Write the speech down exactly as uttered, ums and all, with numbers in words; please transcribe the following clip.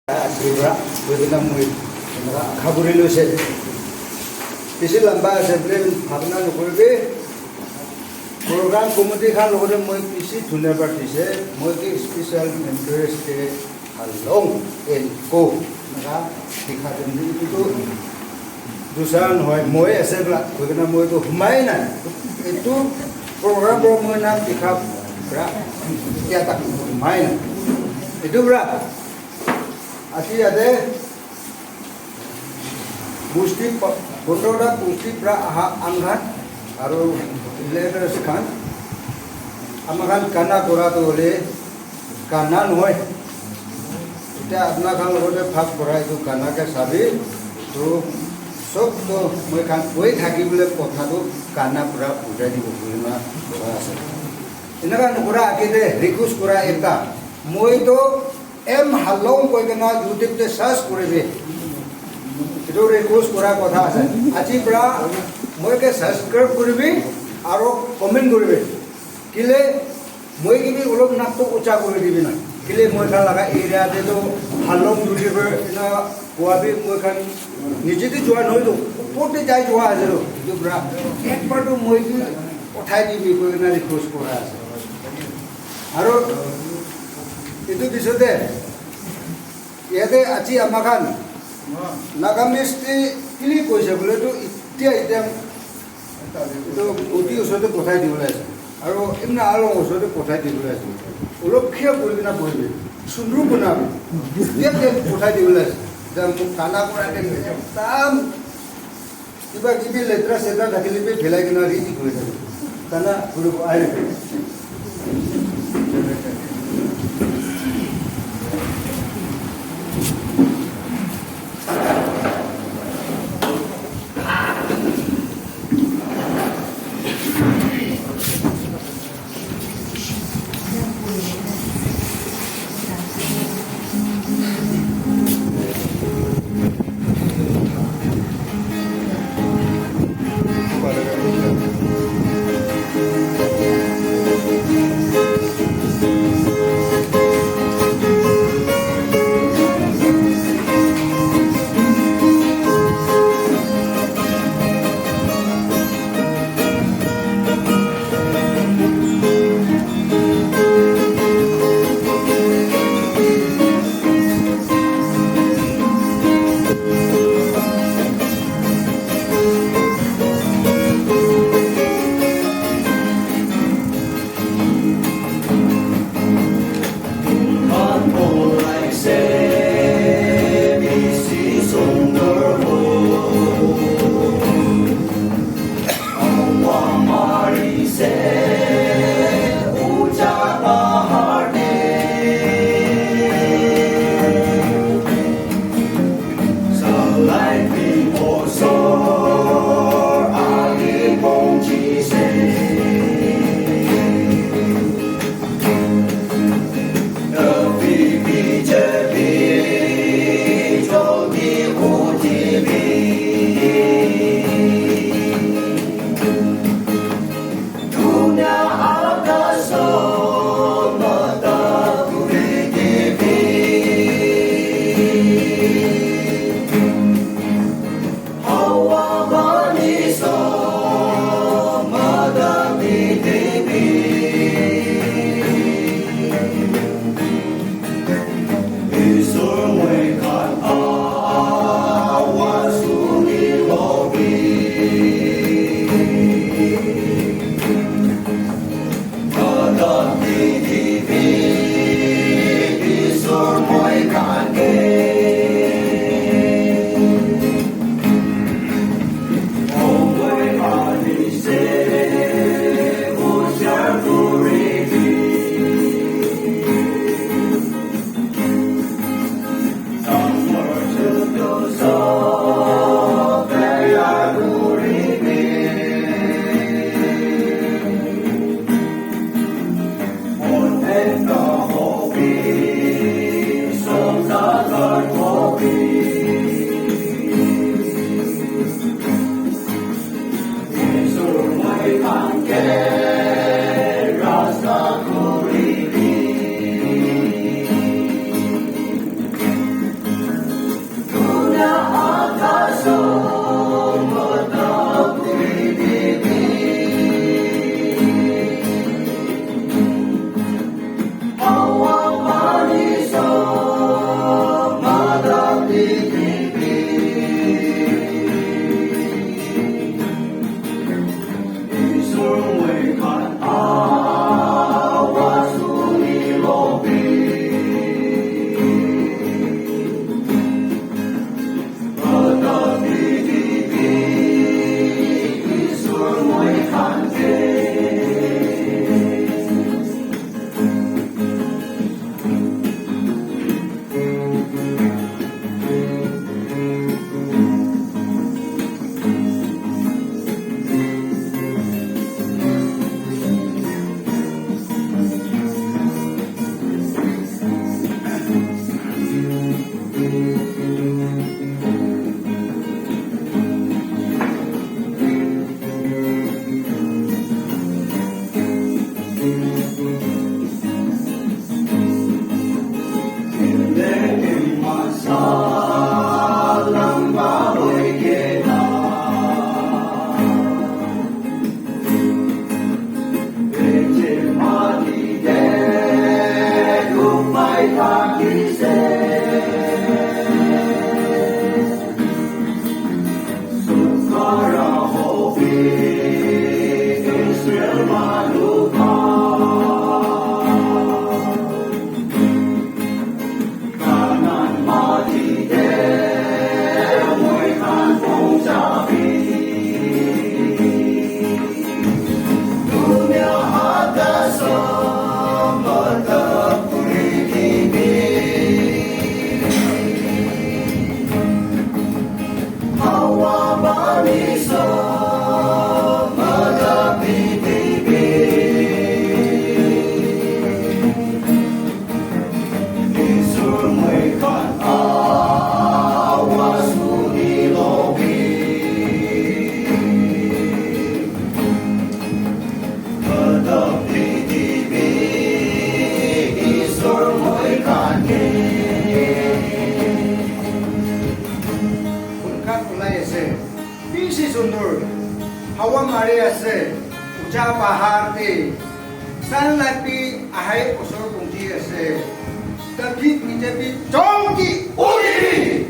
Asibra, koikena moi eneka akha kuri loise. Bishi lamba ase bole bhabna nokoribi. Program committee khan logote moi bishi dhonyabad dise. Moi ki special members te Halong and Co. Eneka dikha dem de. Etu tu dusra nohoi, moi ase bra. Koikena moi tu humai nai. Etu program para moi naam dikha bra. Etia tak humai nai. Etu bra. Aji yate bosti pa-, pondro ta bosti pra aha anghat aru leaders khan ama khan gana kura tu hoile gana nohoi. Etia apna khan logote bhag kura etu gana ke sabi tu sob tu moi khan koi thaki bole kotha tu gana pra bujai dibo koi na kura ase. Eneka nokura age te request kura ekta, moi to M Halong koi kena YouTube te search kuribi. Etu request kura kotha ase. Aji pra moi ke subscribe kuribi aro comment kuribi. Kile moi ke bi olop nak to ucha kuri dibi na. Kile moi khan laga area te to Halong YouTuber ena koa bi moi khan nije te jua nohoi to upor te jai jua ase to. Etu pra ek bar to moi bi uthai dibi koi kena request kura ase. Aro etu pisote yate aji ama khan Nagamese te kile koise bole tu etia etia etu oti osor te pothai dibole ase. Aro emna along osor te pothai dibole ase. Olop khia kuri kena bohibi. Sundru banabi. Etia etia pothai dibole ase. Jab kana kura ke ekdam Kiba kibi letra setra thakile bi phelai kena ready kuri thaki. Tana kuri ko aire. Ase, ucha pahar te sunlight bi ahai osor punchi ase. Tabhi B J P chomki uthi.